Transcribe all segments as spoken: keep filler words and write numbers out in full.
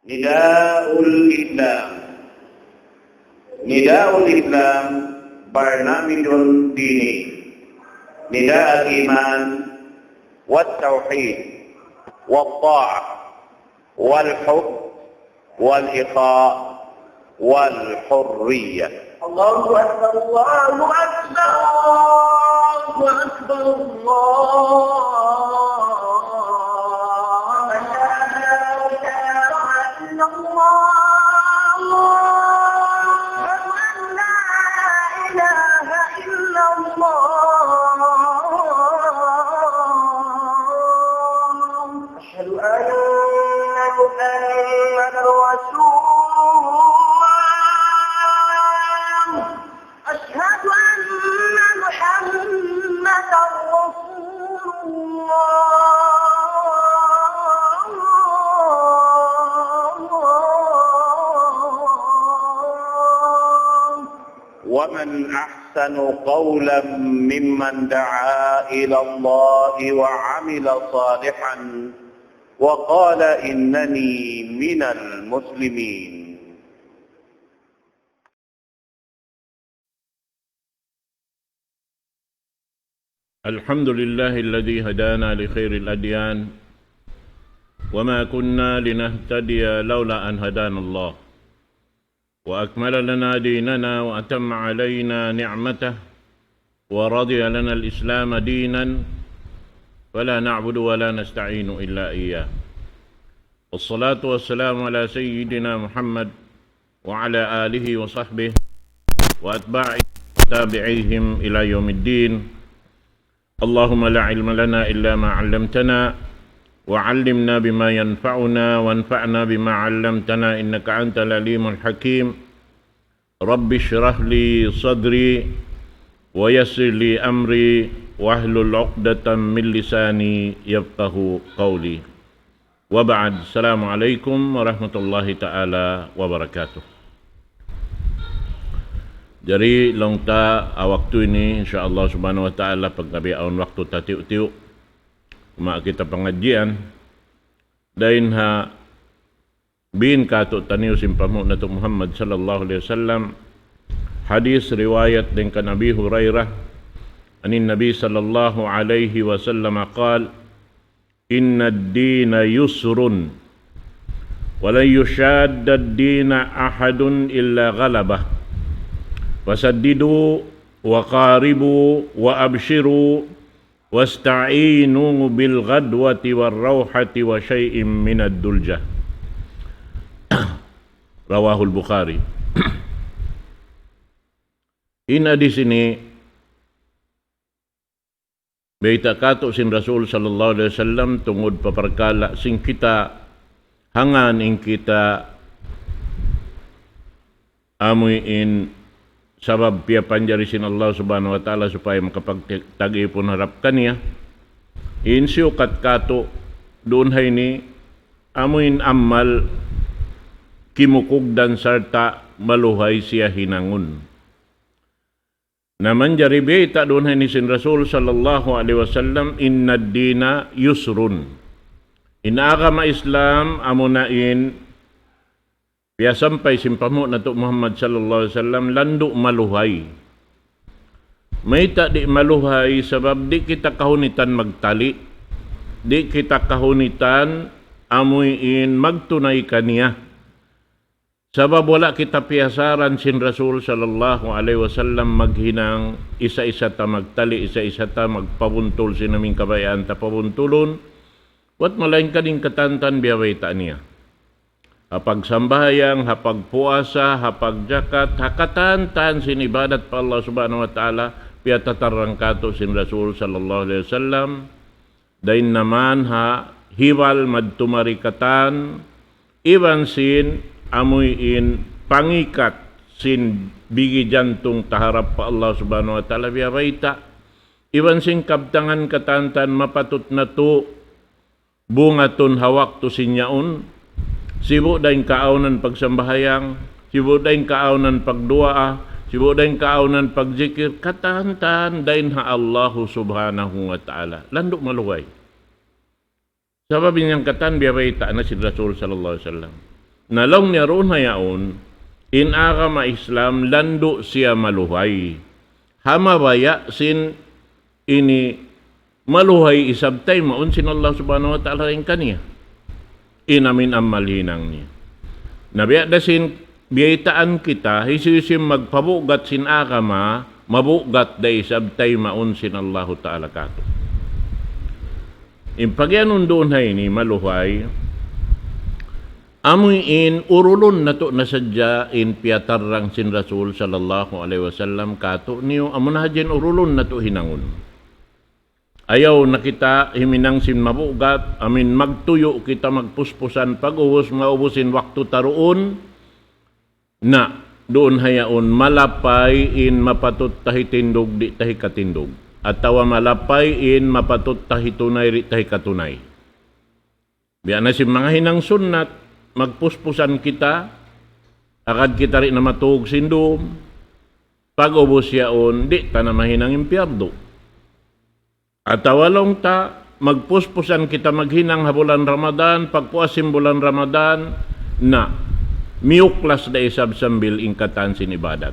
نداء الإسلام. نداء الإسلام برنامج ديني. نداء الإيمان والتوحيد والطاعة والحب والإخاء والحرية. الله أكبر، الله أكبر، الله أكبر، الله أكبر. أشهد أن لا إله إلا الله. أشهد أن لا إله إلا الله. أشهد أن محمدا رسول الله. أشهد أن محمدا رسول الله. ومن أحسن قولا ممن دعا إلى الله وعمل صالحا وقال إنني من المسلمين. الحمد لله الذي هدانا لخير الأديان وما كنا لنهتدي لولا أن هدانا الله وأكمل لنا ديننا وأتم علينا نعمته ورضي لنا الإسلام دينا فلا نعبد ولا نستعين إلا إياه. والصلاة والسلام على سيدنا محمد وعلى آله وصحبه وأتباعه وتابعيهم إلى يوم الدين. اللهم لا علم لنا إلا ما علمتنا وعلمنا بما ينفعنا وانفعنا بما علمتنا إنك أنت العليم الحكيم. رب اشرح لي صدري ويسر لي أمري واحلل عقدة من لساني يفقه قولي. وبعد، السلام عليكم ورحمة الله تعالى وبركاته. Jari, laung ta, ha waktu ini, insya Allah subhanahu wa ta'ala, pagga biya' awn waktu tatiyu'-tiyu', ma kita pangadjian, dayn ha bin katu'taniyu sin panghu' natu' Muhammad sallallahu alayhi wasallam. Hadith riwayat dayn kan Abi Hurairah, عن النبي صلى الله عليه وسلم قال: إن الدين يسر ولن يشاد الدين أحد إلا غلبه، فسددوا وقاربوا وأبشروا واستعينوا بالغدوة والروحة وشيء من الدلجة. رواه البخاري. In hadis ini, bayta' katu' sin Rasul sallallahu alayhi wasallam tungud pa parkala' sin kita, hangkan in kita amuin sabab piyapanjari sin Allah subhanahu wa ta'ala supaya makapagtag-ipun harap kaniya. In siyukat katu' duun ha ini, amuin amal kimukugdan sarta' maluhay siya hinangun. Na manjari bayta' duun ha ini sin Rasul sallallahu alayhi wasallam, إن الدين يسر. In agama Islam amuna in piyasampay sin panghu' natu' Muhammad sallallahu alayhi wasallam, landu' maluhay. Mayta' di' maluhay? Sabab di' kita kahunitan magtali', di' kita kahunitan amuin magtunay kaniya. Sabab wala' kita piyasaran sin Rasul sallallahu alayhi wasallam maghinang isa-isa ta magtali', isa-isa ta magpabuntul sin amuin kabayaan ta pabuntulun. Wat malaingkan in katantan biya' bayta' niya. Ha pagsambahayang, ha pagpuasa, ha pagjakat, ha katantan sin ibadat pa Allah subhanahu wa ta'ala, piyatatarrang katu' sin Rasul sallallahu alayhi wasallam. Dayn naman ha hibal madtu mari katan, iban sin amuin pangikat sin bigi jantung ta harap pa Allah subhanahu wa ta'ala biya' bayta'. Iban sin kabtangan katantan mapatut natu' bungatun ha waktu sin yaun, sibu' da in kaawnan pagsambahayang, sibu' da in kaawnan pagduwaa, sibu' da in kaawnan pagjikir, katantan dayn ha Allahu subhanahu wa ta'ala. Landu' maluhay. Sabab in yan katan biya' bayta' na sin Rasul sallallahu alayhi wasallam. Na laung niya duun ha yaun, in agama Islam landu' siya maluhay. Ha mabaya' sin ini maluhay isab taymaun sin Allah Subhanahu wa Ta'ala dayn kaniya. In amin amal hinang niya. Na biya' da sin biyaytaan kita, hisiyu-siyu in magpabugat sin agama, mabugat da isab taymaun sin Allahu Ta'ala katu'. In pagiyanun duun ha ini maluhay, amu in urulun natu' na sadja in piyatarrang sin Rasul sallallahu alayhi wasallam katu' niyu, amu na hadja in urulun natu' hinangun. Ayaw na kita himinang sin mabugat, amin magtuyu' kita magpuspusan pag-ubus, maubus in waktu ta duun, na, duun ha yaun, malapay in mapatut ta hitindug, di' ta hikatindug. Atawa malapay in mapatut ta hitunay, di' ta hikatunay. Biya' na sin manga hinang sunnat, magpuspusan kita, agad kita di' na matug sin dum, pag-ubus yaun, di' ta na mahinang in piyardu. Atawa laung ta, magpuspusan kita maghinang ha bulan Ramadan, pagpuas sin bulan Ramadan, na, miyuklas da isab sambil in katan sin ibadat.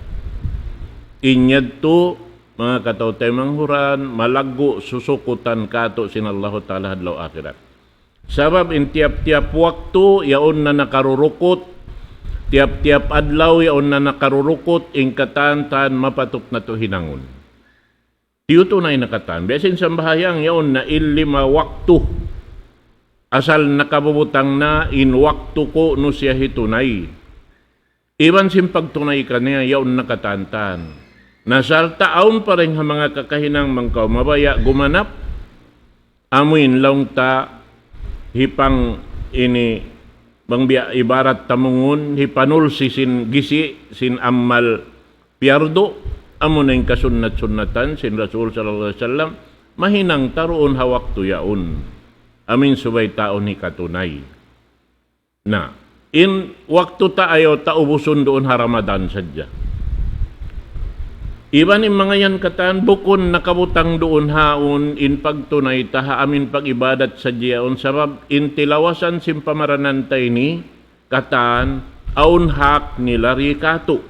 In yadtu, manga kataw-taymanghuran, malaggu' susukutan katu' sin Allahu Ta'ala ha adlaw akhirat. Sabab in tiyap-tiyap waktu, yaun na nakarurukut, tiyap-tiyap adlaw, yaun na nakarurukut, in katan-katan mapatut natu' hinangun. Tiyutunay na katan. Biya' sin sambahayang yaun na in lima waktu. Asal nakabubutang na in waktu kunu' siya hitunay. Iban sin pagtunay kaniya yaun na katan-katan. Na sarta' awn pa dayn ha manga kakahinang bang kaw mabaya' gumanap. Amuin laung ta hipang ini bang biya' ibarat tamungun, hipanulsi sin gisi', sin amal piyardu, amuna in kasunnat-sunnatan sin Rasul sallallahu alayhi wasallam, mahinang ta duun ha waktu yaun. Amuin subay ta awn hikatunay. Na, in waktu ta ayaw ta ubusun duun ha Ramadan sadja. Iban in manga yan katan, bukun nakabutang duun ha yaun in pagtunay ta ha amuin pag-ibadat sadja yaun, sabab in tilawasan sin pamaranan ta ini, katan, awn hak nila di katu'.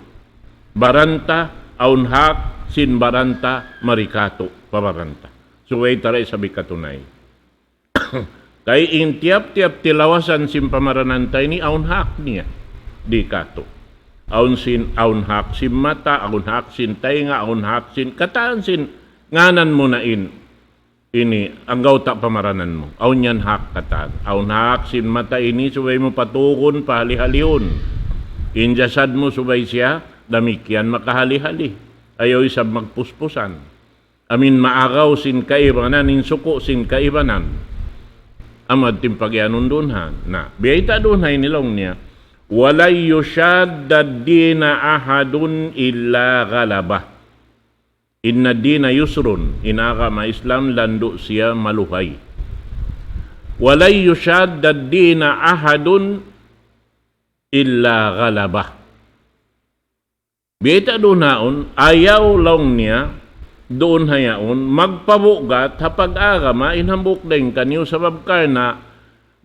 Baran ta, awn hak sin baran ta mari katu', pa baran ta. Subay ta da isab hikatunay. Kay in tiyap-tiyap tilawasan sin pamaranan ta ini awn hak niya di katu'. Awn sin, awn hak sin mata, awn hak sin taynga, awn hak sin katan sin ngānan mu na in ini, anggawta' pamaranan mu. Awn yan hak katan. Awn hak sin mata ini subay mu patugun, pahali-halihun. In jasad mu subay siya damikkiyan makahali-hali. Ayaw isab magpuspusan. Amuin maagaw sin kaibanan, in suku' sin kaibanan. Amu in pag-iyanun duun ha. Na, biyayta' duun ha ini laung niya, ولن يشاد الدين أحد إلا غلبه. إن الدين يسر, in agama Islam landu' siya maluhay. ولن يشاد الدين أحد إلا غلبه. Biyayta' duun ha yaun, ayaw laung niya, duun ha yaun, magpabugat ha pag-agama in hambuuk dayn kaniyu sabab karna'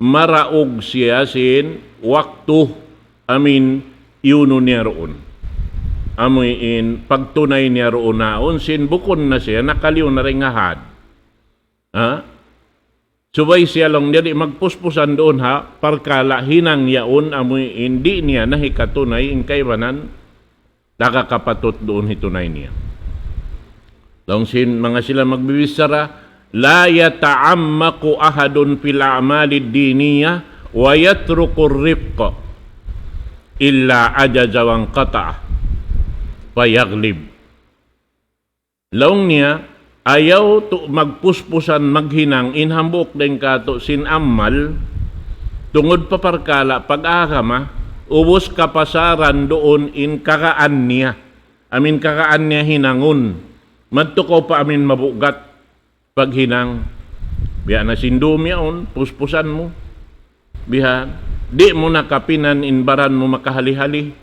maraug siya sin waktu amuin iyunu niya duun. Amuin pagtunay niya duun ha yaun sin bukun na siya nakaliyu na dayn ha had. Ha? Subay siya laung niya di' magpuspusan duun ha parkala' hinang yaun amuin di' niya na hikatunay in kaibanan taga kapatut duun hitunay niya. Laung sin manga sila magbibichara, لا يتعمق أحد في الأعمال الدينية ويترك الرفق إلا عجز وانقطع فيغلب. Laung niya, ayaw tu magpuspusan maghinang in hambuuk dayn katu' sin amal, tungud pa parkala' pag-agama, ubus kapasaran duun in kagaan niya. Amuin kagaan niya hinangun. Madtu kaw pa amuin mabugat paghinang. Biya' na sin dum yaun, puspusan mu. Bihan, di' mu na kapinan in baran mu makahali-hali.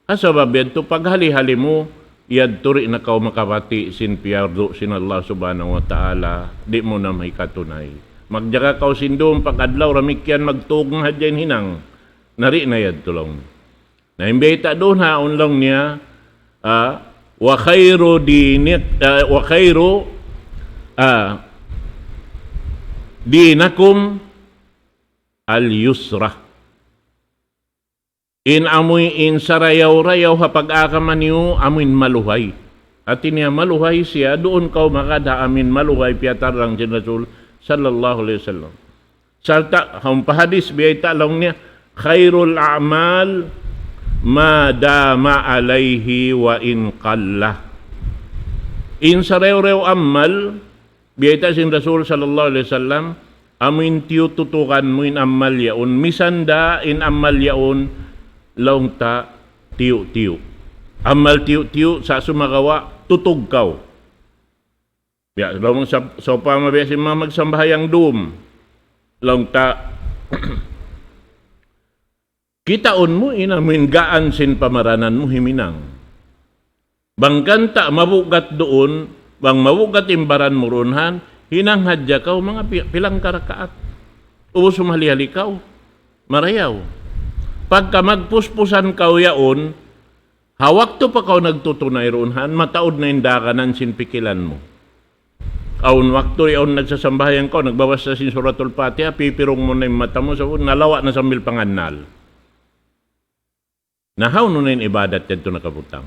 Ha sabab yadtu paghali-hali mu, yadtu di' na kaw makabati' sin piyardu sin Allah Subhanahu wa Ta'ala, di' mu na mahikatunay. Magjaga kaw sin dum pag-adlaw damikkiyan magtug na hadja in hinang. Na di' na yadtu laung. Na in bayta' duun ha yaun laung niya, ah, wa khairu dinik, ah, wa khairu, ah, dinakum al-yusra. In amuin sarayaw-rayaw ha pag-agama niyu, amuin maluhay. Hati niya maluhay siya, duun kaw magad ha amuin maluhay piyatarrang sin Rasul sallallahu alayhi wasallam. Sarta', ha umpahadis, biyayta' laung niya, khairul a'mal ma dama alayhi wa in qalla. In sarayaw-rayaw amal, biyayta' sin Rasul sallallahu alayhi wasallam, amuin tiyututukan mu in amal yaun, misan da in amal yaun, laung ta tiyu'-tiyu'. Amal tiyu'-tiyu', sa' sumagawa', tutug kaw. Biya', laung sa, sawpama biya' sin manga magsambahayang dum. Laung ta, kitaun mu in amuin gaan sin pamaranan mu himinang. Bang ganta' mabugat duun, bang mabugat in baran mu duun han, hinang hadja kaw manga pi-, pilang karakaat. Ubus humali-hali kaw. Marayaw. Pagka magpuspusan kaw yaun, ha waktu pa kaw nagtutunay duun han, mataud na in daganan sin pikilan mu. Awn waktu, awn nagsasambahayang kaw, nagbabasa sin Suratul Fatiha, pipirung mu na in mata mu, sa' nalawa' na sambil pangannal. Na hawnu na in ibadat yadtu nakabutang.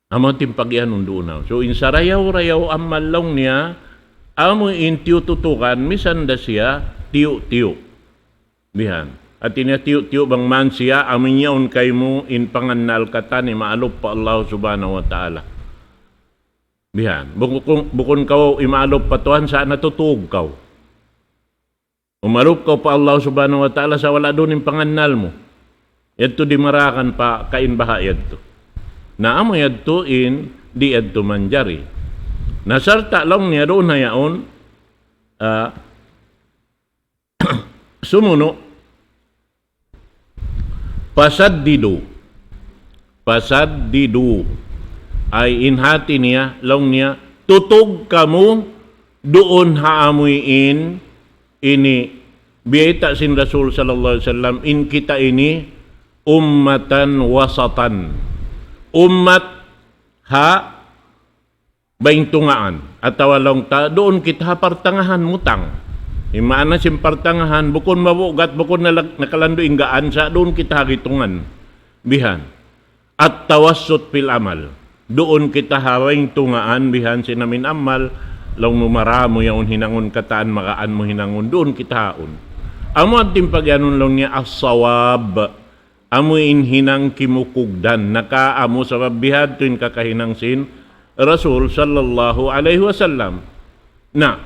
Amu in pag-iyanun duun na. So, in sarayaw-rayaw amal laung niya, amu in tiyututukan, misan da siya, tiyu'-tiyu'. Bihan. Hati niya tiyu'-tiyu' bang man siya, amu in yaun kaymu, in pangannal katan, imaalup pa Allah subhanahu wa ta'ala. Bihan. Bukun, bukun kaw imaalup pa Tuhan, sa' natutug kaw. Umalup kaw pa Allah subhanahu wa ta'ala sa' wala' duun in pangannal mu. Yadtu dimarakan pa kain baha' yadtu. Na amu yadtu in di' yadtu manjari. Na sarta' laung niya duun na yaun, ah, sumunu', fasaddidu. Fasaddidu. Ay in hati niya, laung niya, tutug kamu duun ha amuin ini biyayta' sin Rasul sallallahu alayhi wasallam, in kita ini ummatan wasatan. Ummat ha baintungaan, atawa laung ta, duun kita ha partangahan mutang. In maana sin partangahan, bukun mabugat, bukun nalag-, nakalandu' in gaan, sa' duun kita ha gitungan. Bihan. At-tawassut fil amal. Duun kita ha baintungaan, bihan sin amuin amal, laung mu maramu yaun hinangun katan, magaan mu hinangun, duun kita haun. Amu in pag-iyanun laung niya as-sawab. Amu in hinang kimukugdan, nakaamu sabab bihadtu in kakahinang sin Rasul sallallahu alayhi wasallam. Na,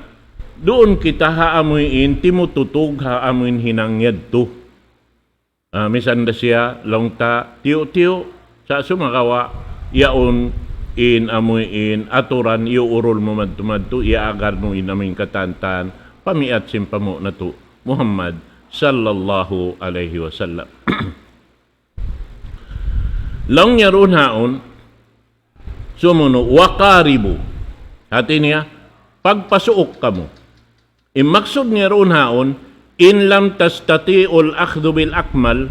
duun kita ha amu in timututug ha amu in hinang yadtu. Ah, misan da siya laung ta tiyu'-tiyu', sa' sumagawa', yaun in amu in aturan, iyuurul mu madtu-madtu, iyaagad mu in amu in katantan, pamiat sin pamu' natu' Muhammad sallallahu alayhi wasallam. Laung niya duun haun, sumunu', wa qaribu. Hati niya, pagpasuuk kamu. In maksud niya duun haun, in lam tastati'ul akhdhu bil akmal,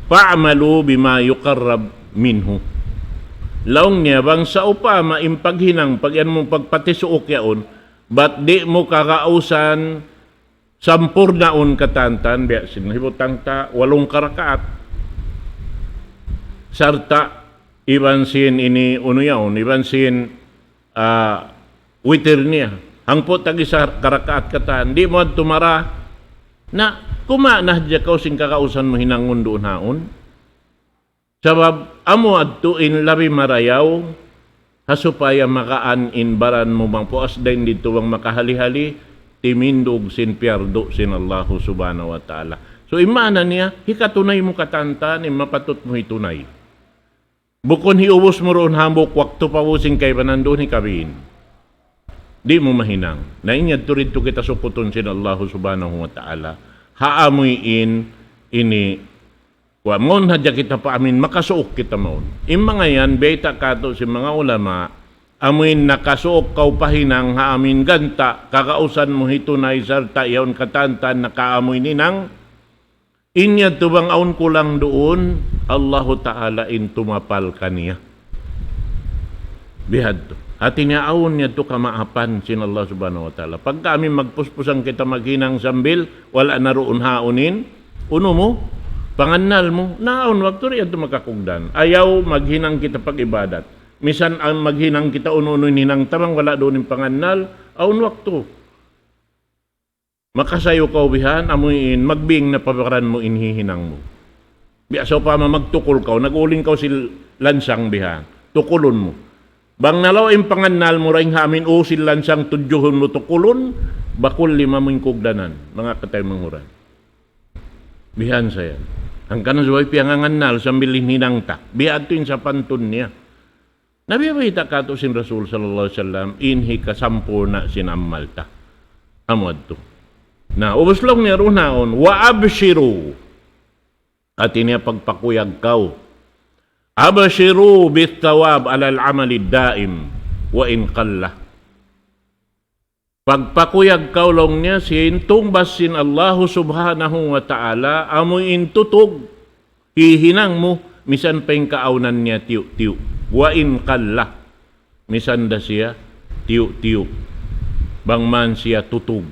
fa'malu bima yuqarrab minhu. Laung niya bang sawpama in paghinang, pag-iyan mu pagpatisuuk yaun, bat di' mu kagausan sampurnaun katantan, biya' sin hibutang ta, walung karakaat. Sarta' iban sin ini unu yaun, iban sin, ah, witir niya. Hangpu' tag-isa karakaat katan. Di' mu adtu mara. Na, kumaun na hadja kaw sin kagausan mu hinangun duun haun. Sabab amu adtu in labi marayaw, ha supaya magaan in baran mu bang puas dayn didtu bang makahali-hali, timindug sin piyardu sin Allahu subhanahu wa ta'ala. So, in maana niya, hikatunay mu katantan, in mapatut mu hitunay. Bukun hiubus mu duun hambuuk waktu pa ubus in kaibanan duun hikabin. Di' mu mahinang. Na in yadtu didtu kita suputun sin Allahu subhanahu wa ta'ala. Ha amuin ini Wa, mawn hadja kita pa amuin, makasuuk kita mawn. In manga yan, bayta' katu' sin manga ulama, amuin nakasuuk kaw pa hinang ha amuin ganta', kagausan mu hitunay sarta' yaun katantan nakaamuin hinang, In yadtu bang awn kulang duun, Allahu Ta'ala in tumapal kaniya. Bihadtu. Hati niya awn yadtu kamaapan sin Allah Subhanahu wa Ta'ala. Pagka amin magpuspusang kita maghinang sambil, wala' na duun haun in, unu mu, pangannal mu, na awn waktu di' yadtu makakugdan. Ayaw maghinang kita pag-ibadat. Misan ang maghinang kita unu-unu in hinang ta bang wala' duun in pangannal, awn waktu. Makasayu kaw bihan, amu in magbing na pa baran mu in hihinang mu. Biya' sawpama magtukul kaw, nag-uling kaw sin lansang bihan, tukulun mu. Bang nalawa' in pangannal mu dayn ha amin, "O, sin lansang tudjuhun mu tukulun," bakul lima mu in kugdanan, manga kataymanghuran. Bihan sa yan. Hangkan subay piyangangannal sambil in hinang ta. Biya' adtu in sapantun niya. Na biya' bayta' katu' sin Rasul sallallahu alayhi wasallam, in hikasampurna' sin amal ta. Amu adtu. Na, ubus laung niya duun haun, وأبشروا. Hati niya pagpakuyag kaw. أبشروا بالثواب على العمل الدائم وإن قل. Pagpakuyag kaw laung niya sin tungbas sin Allahu Subhanahu wa Ta'ala, amu in tutug, hihinang mu, misan pa in kaawnan niya tiyu'-tiyu'. وإن قل. Misan da siya tiyu'-tiyu'. Bang man siya tutug.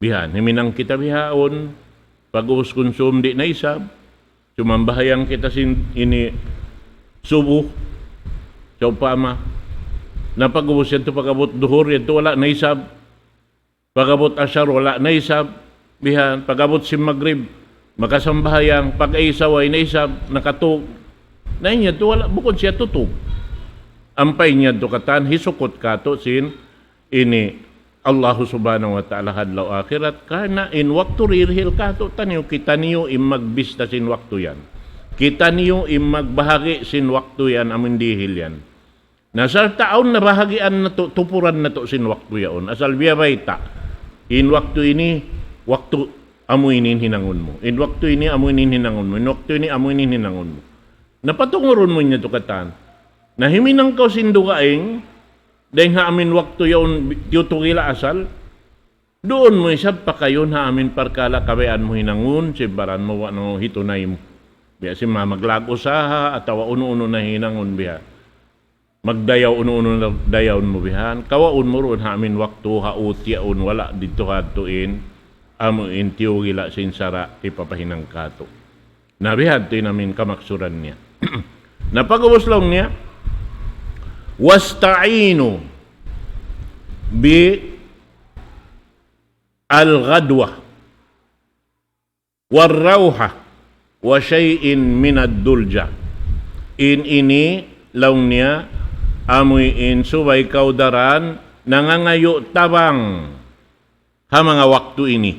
Bihan, himinang kita bihaun, pag-ubus kunsum di' na isab, sumambahayang kita sin ini subuh, sawpama. Na pag-ubus yadtu pag-abut duhur, yadtu wala' na isab. Pag-abut asar, wala' na isab. Bihan, pag-abut sin magrib, makasambahayang, pag-isa, way na isab, nakatug. Na in yadtu wala', bukun siya tutug. Ampa in yadtu katan, hisukut katu' sin ini Allahu Subhanahu wa Ta'ala ha adlaw akhirat, karna' in waktu dihil katu'taniyu, kitaniyu in magbista sin waktu yan. Kitaniyu in magbahagi' sin waktu yan, amun dihil yan. Na sarta' awn nabahagian natu', tupuran natu' sin waktu yaun. Asal biya' bayta'. In waktu ini, waktu amu ini in hinangun mu. In waktu ini, amu ini in hinangun mu. In waktu ini, amu ini in hinangun mu. Na patungurun mu in yadtu katan. Na himinang kaw sin dugaing, dayng ha amin waktu yaun tiyutugila asal, duun mu isab pakayun ha amin parkala' kabayaan mu hinangun, sin baran mu wa' na hitunay mu. Biya' sin manga maglag usaha, atawa unu-unu na hinangun biha. Magdayaw unu-unu na dayawn mu bihan, kawaun mu duun ha amin waktu, ha uti' yaun wala' didtu hadtu in, amu in tiyugila sin sara' hipapahinang katu'. Na bihadtu in amin kamaksuran niya. Na pag-ubus laung niya, واستعينوا بالغدوة والروحة وشيء من الدلجة. In ini, laung niya, amuin subay kaw daran nangangayu' tabang ha manga waktu ini.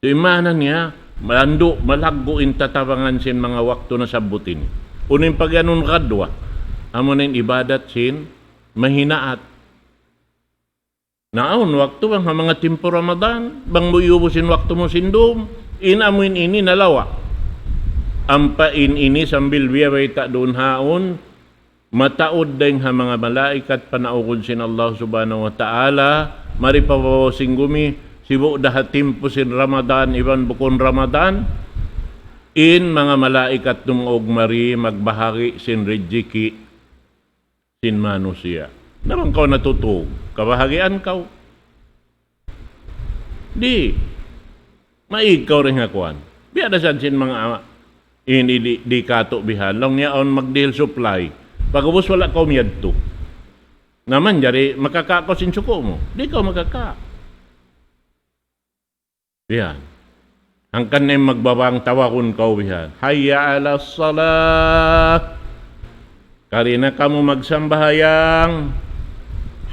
So, in maana niya, malandu', malaggu' in tatabangan sin manga waktu nasabbut ini. Unu in pagiyanun ghadwa? Amuna in ibadat sin mahinaat. Na awn waktu bang ha manga timpu Ramadan, bang mu iyubus in waktu mu sin dum, in amuin ini nalawa'. Ampa in ini sambil biya' bayta' duun haun, mataud dayng ha manga malaikat panaugun sin Allah Subhanahu wa Ta'ala, mari pa babaw sin gumi, sibu' da ha timpu sin Ramadan, iban bukun Ramadan, in manga malaikat dumaug mari magbahagi' sin rijiki' sin manusiya'. Na bang kaw natutug, kabahagian kaw. Di'. Maig kaw dayn ha kuwan. Biya' da isab sin manga ama'. Ini di', di' katu' bihan. Laung niya awn magdihil supply. Pag'ubus wala' kaw miyadtu. Na manjari makaka' kaw sin suku' mu. Di' kaw makaka'. Bihan. Hangkan na in magbabang tawagun kaw bihan. حي على الصلاة. Kari na kamu magsambahayang.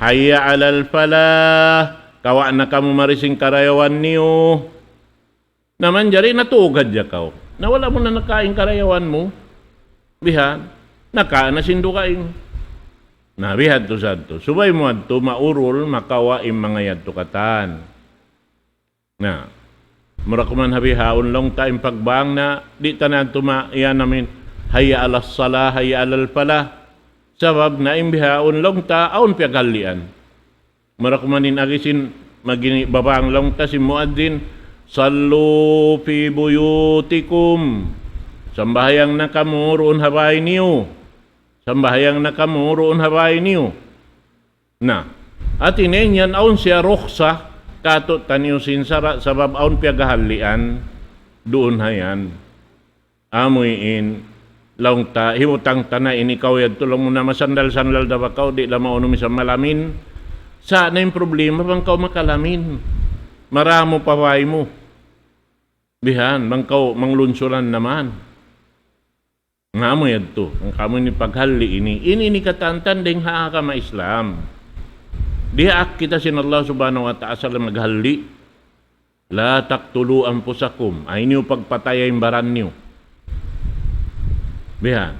حي على الفلاح. Kawa' na kamu mari sin karayawan niyu. Na manjari natug hadja kaw. Na wala' mu na nakawa' in karayawan mu. Bihan. Nakawa' na sin dugaing. Na bihadtu sadtu. Subay mu adtu maurul makawa' in manga yadtu katan. Na, mura kuman ha bihaun laung ta in pagbang na, di' ta na tuma-, iyan amin, حي على الصلاة، حي على الفلاح. Sabab na in bihaun laung ta, awn piyaghallian. Mura kuman in agi sin, magini babang laung ta sin muadzin, صلوا في بيوتكم. Sambahayang na kamu duun ha bāy niyu. Sambahayang na kamu duun ha bāy niyu. Na, hāti niya yan awn siya rukhsa kātu'niyu sin sara' sabab awn piyaghahallian duun ha yan. Amu in, laung ta, hibutang ta na in ikaw yadtu laung mu na masandal-sandal da ba kaw, di' da maunu misan malamin. Sa' na in problema, bang kaw makalamin. Maramu pa bāy mu. Bihan, bang kaw manglunsuran naman. Nga amu yadtu, bang kamu ini paghalli' ini. Ini ini katantan dayng ha agama Islam. Diyaak kita sin Allah Subhanahu wa Ta'ala maghalli'. لا تقتلوا أنفسكم. Ayaw niyu pagpataya in baran niyu. Bihan.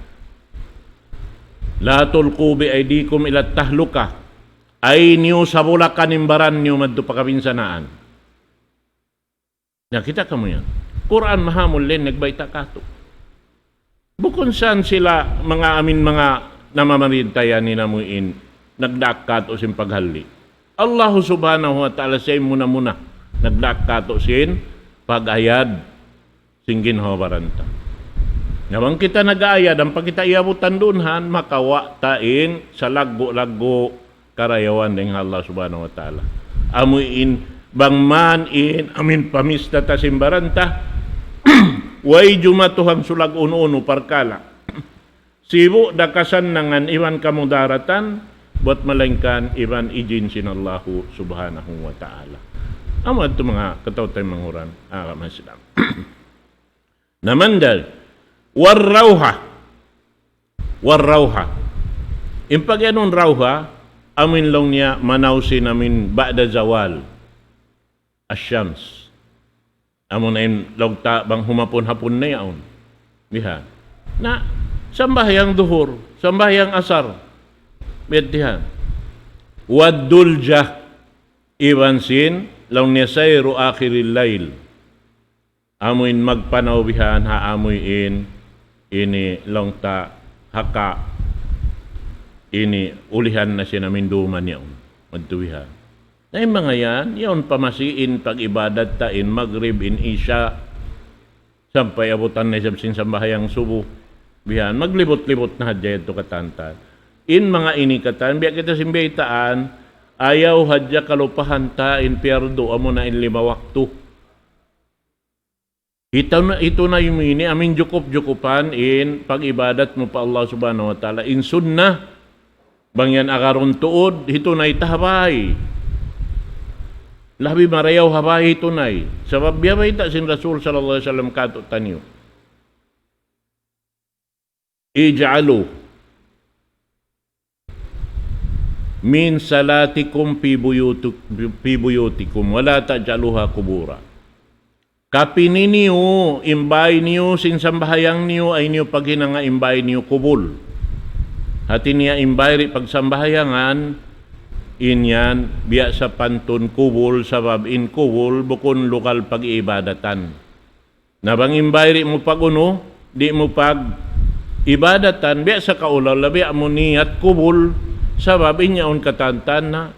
لا تلقوا بأيديكم إلى التهلكة. Ayaw niyu sabulakan in baran niyu madtu pa kabinsanaan. Na, kita' kamu yan. Qur'an mahamulin nagbayta' kātu'. Bukun sa' sila manga amin manga namamarinta yan in amu in nagdaak kātu' sin paghalli'. Allah Subhanahu wa Ta'ala siya in muna-muna nagdaak kātu' sin pag-ayad sin ginhawa-baran ta. Na bang kita nag-aayad, ampa kita iyabutan duun han, makawa' ta in salaggu'-laggu' karayawan dayng ha Allah Subhanahu wa Ta'ala. Amu in bang man in amin pamista ta sin baran ta, way jumatu ha sulag unu-unu parkala'. Sibu' da kasannangan iban kamudaratan, buwat malaingkan iban ijin sin Allahu Subhanahu wa Ta'ala. Amu yadtu manga kataw-taymanghuran, ah, agama Islam. Na mandal, والروحة. والروحة. In pag-iyanun rawha, amu in laung niya manaw sin amu in بعد زوال الشمس. Amu na in laung ta bang humapun-hapun na yaun. Bihan. Na, sambahayang duhur, sambahayang asar. Bihan. والدلجة. Iban sin, laung niya سير آخر الليل. Amu in magpanaw bihan ha amu in, ini laung ta haka, ini ulihan na sin amu in dūm niya. Madtu bihan. Na in manga yan, yaun pa masi in pag-ibadat ta in Maghrib, in Isha, sampay abutan na isab sin sambahayang subuh. Bihan, maglibut-libut na hadja yadtu katantan. In manga ini katan, biya' kita sin biyaytaan, ayaw hadja kalupahan ta in piyardu, amu na in lima waktu. Hitu na, hitunay mu ini, amu in jukup-jukupan in pag-ibadat mu pa Allah Subhanahu wa Ta'ala. In sunnah, bang yan agarun tuud, hitunay ta ha bāy. Labi marayaw ha bāy hitunay. Sabab biya' bayta' sin Rasul sallallahu alayhi wasallam kātu'niyu. اجعلوا من صلاتكم في بيوتك-، في بيوتكم ولا تجعلوها قبورا. Kapini niyu in bāy niyu sin sambahayang niyu, ayaw niyu paghinanga in bāy niyu kubul. Hāti niya in bāy di' pagsambahayangan, in yan biya' sapantun kubul, sabab in kubul bukun lugal pag-iibadatan. Na bang in bāy di' mu pag-unu, di' mu pag-ibadatan, biya' sa kaulaw, labi amu niyat kubul, sabab in yaun katantan na,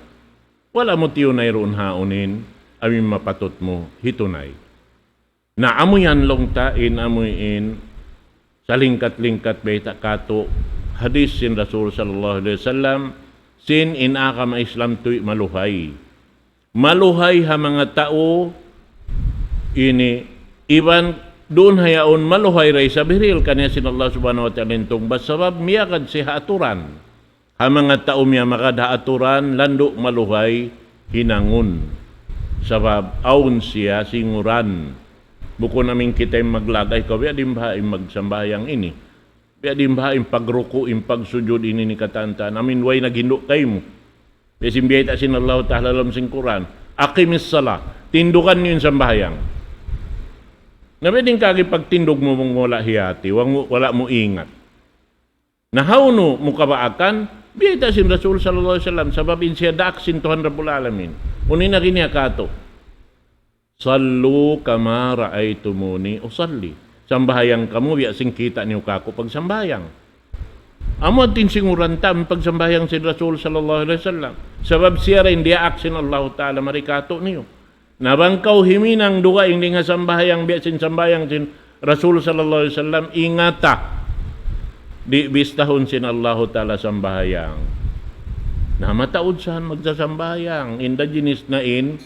wala' mu tiyunay duun ha yaun in, amu in mapatut mu hitunay. Na amu yan laung ta in, amu in, salingkat-lingkat bayta' kātu', hadith sin Rasul sallallahu alayhi wasallam, sin in agama Islam tuy maluhay. Maluhay ha manga tau ini, iban duun ha yaun maluhay da isab hirihil kaniya sin Allah Subhanahu wa Ta'ala in tungbas sabab miyagad siya ha aturan. Ha manga tau miyamagad ha aturan, landu' maluhay hinangun. Sabab awn siya singuran. Bukun amu in kita in maglagay, kaw biya' diin baha' in magsambahayang ini. Biya' diin baha' in pagruku', in pagsujud ini ni katantan. Amu in way naghindu' kaymu. Biya' sin biyayta' sin Allah Ta'ala ha lawm sin Qur'an. أقم الصلاة. Tindugan niyu in sambahayang. Na biya' diin kaagi pagtindug mu bang wala' hiyati, wang-, wala' mu ingat. Na hawnu mu kabaakan, biyayta' sin Rasul sallallahu alayhi wasallam, sabab in siya daak sin Tuhan Rabbul Alamin. Unu in agi niya kātu'. صلوا كما رأيتموني أصلي. Sambahayang kamu, biya' sin kita' niyu kāku' pagsambahayang. Amu in singuran ta in pagsambahayang sin Rasul sallallahu alayhi wasallam. Sabab siya ra in diyaak sin Allahu Ta'ala mari kātu'niyu. Na bang kaw huminang dugaing dayn ha sambahayang biya' sin sambahayang sin Rasul sallallahu alayhi wasallam, ingata. Di' bistahun sin Allahu Ta'ala sambahayang. Na mataud sa magsasambahayang, inda jinis na in,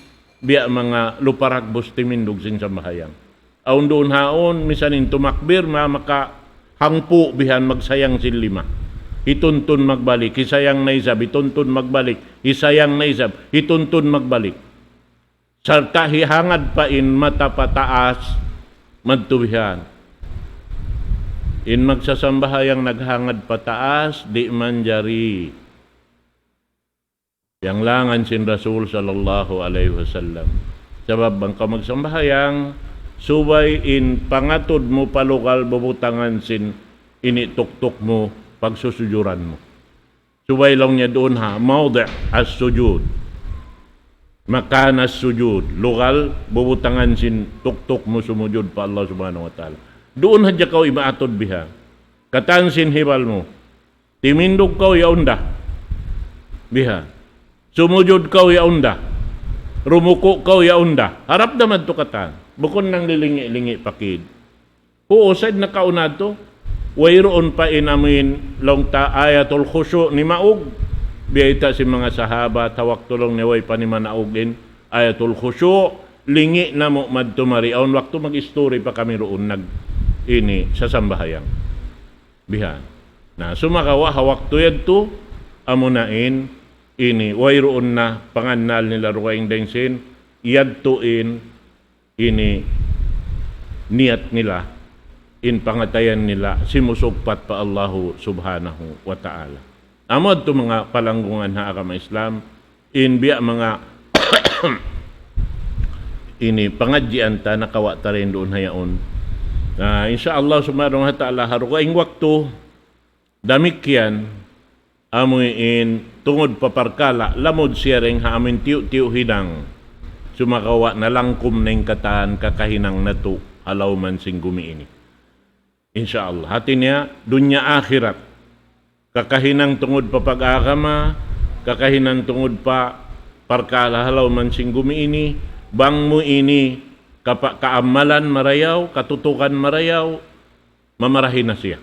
biya' manga luparagbus timindug sin sambahayang. Awn duun haun, misan in tumakbir, ma-, makahangpu' bihan magsayang sin lima. Hituntun magbalik, hisayang na isab, hituntun magbalik, hisayang na isab, hituntun magbalik. Sarta' hihangad pa in mata pataas, madtu bihan. In magsasambahayang naghangad pataas, di' manjari. Yanglangan sin Rasul sallallahu alayhi wasallam. Sabab bang kaw magsambahayang, subay in pangatud mu pa lugal bubutangan sin ini tuktuk mu, pagsusujuran mu. Subay laung niya duun ha, mawdi' as-sujud. Makan as-sujud. Lugal bubutangan sin tuktuk mu sumujud pa Allah Subhanahu wa Ta'ala. Duun hadja kaw imaatud biha. Katan sin hibal mu. Timindug kaw yaun da. Biha. Sumujud kaw yaun da. Rumuku' kaw yaun da. Harap da madtu katan. Bukun nanglilingi'-lingi' pakid. Uu, said nakauna tu. Wayruun pa in amuin laung ta ayatul khushu' nimaug. Biyayta' sin manga sahabat, ha waktu laung niya way pa nimanaug in ayatul khushu', lingi' namu' madtu mari. Awn waktu mag-isturi pa kami duun nag-, ini, sasambahayang. Bihan. Na, sumagawa' ha waktu yadtu, amuna in, ini, wayruun na pangannal nila dugaing dayn sin, yadtu in, ini, niyat nila, in pangatayan nila, simusugpat pa Allahu Subhanahu wa Ta'ala. Amu yadtu manga palanggungan ha agama Islam, in biya' manga ini pangadjian ta nakawa' ta dayn duun ha yaun. Na, insya Allah Subhanahu wa Ta'ala, ha dugaing waktu, damikkiyan, amuin tungud pa parkala', lamud siya dayn ha amuin tiyu'-tiyu' hinang, sumagawa' nalangkum na in katan kakahinang natu' ha lawm sin gumi ini. Insya Allah. Hati niya, dunya akhirat. Kakahinang tungud pa pag-agama, kakahinang tungud pa parkala' ha lawm sin gumi ini, bang mu ini kapa-, kaamalan marayaw, katutukan marayaw, mamarahi na siya.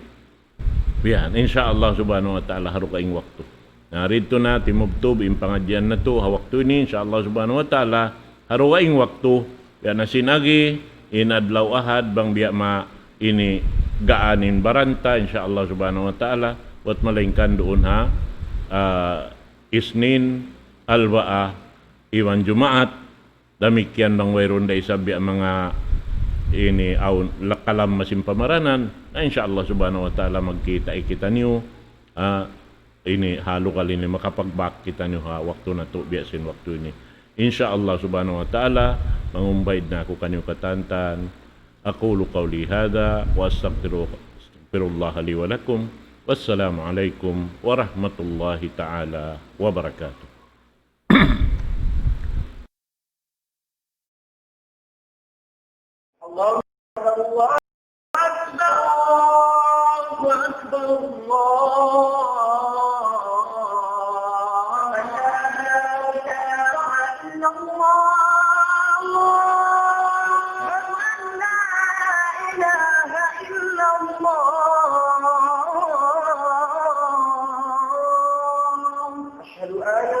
Bihan, insya Allah Subhanahu wa Ta'ala, ha dugaing waktu. Na, didtu na timubtub in pangadjian natu' ha waktu ini, insya Allah Subhanahu wa Ta'ala, ha dugaing waktu, biya' na sin agi, in adlaw Ahad, bang biya' ma ini gaan in baran ta, insya Allah Subhanahu wa Ta'ala, buwat malaingkan duun ha, ah, Isnin, Alba'a, iban Jumaat, damikkiyan bang wayruun da isab biya' manga ini awn lakalam masin pamaranan, na insya Allah Subhanahu wa Ta'ala magkita' kitaniyu, ah, ini ha lugal ini makapagbak kitaniyu ha waktu natu' biya' sin waktu ini. Insya Allah Subhanahu wa Ta'ala, mangumbaid na aku kaniyu katantan. أقول قولي هذا وأستغفر، أستغفر الله لي ولكم. والسلام عليكم ورحمة الله تعالى وبركاته. الله أكبر، الله أكبر، الله أكبر، الله أكبر. أشهد أن لا إله إلا الله. أشهد أن لا إله إلا الله. أشهد أن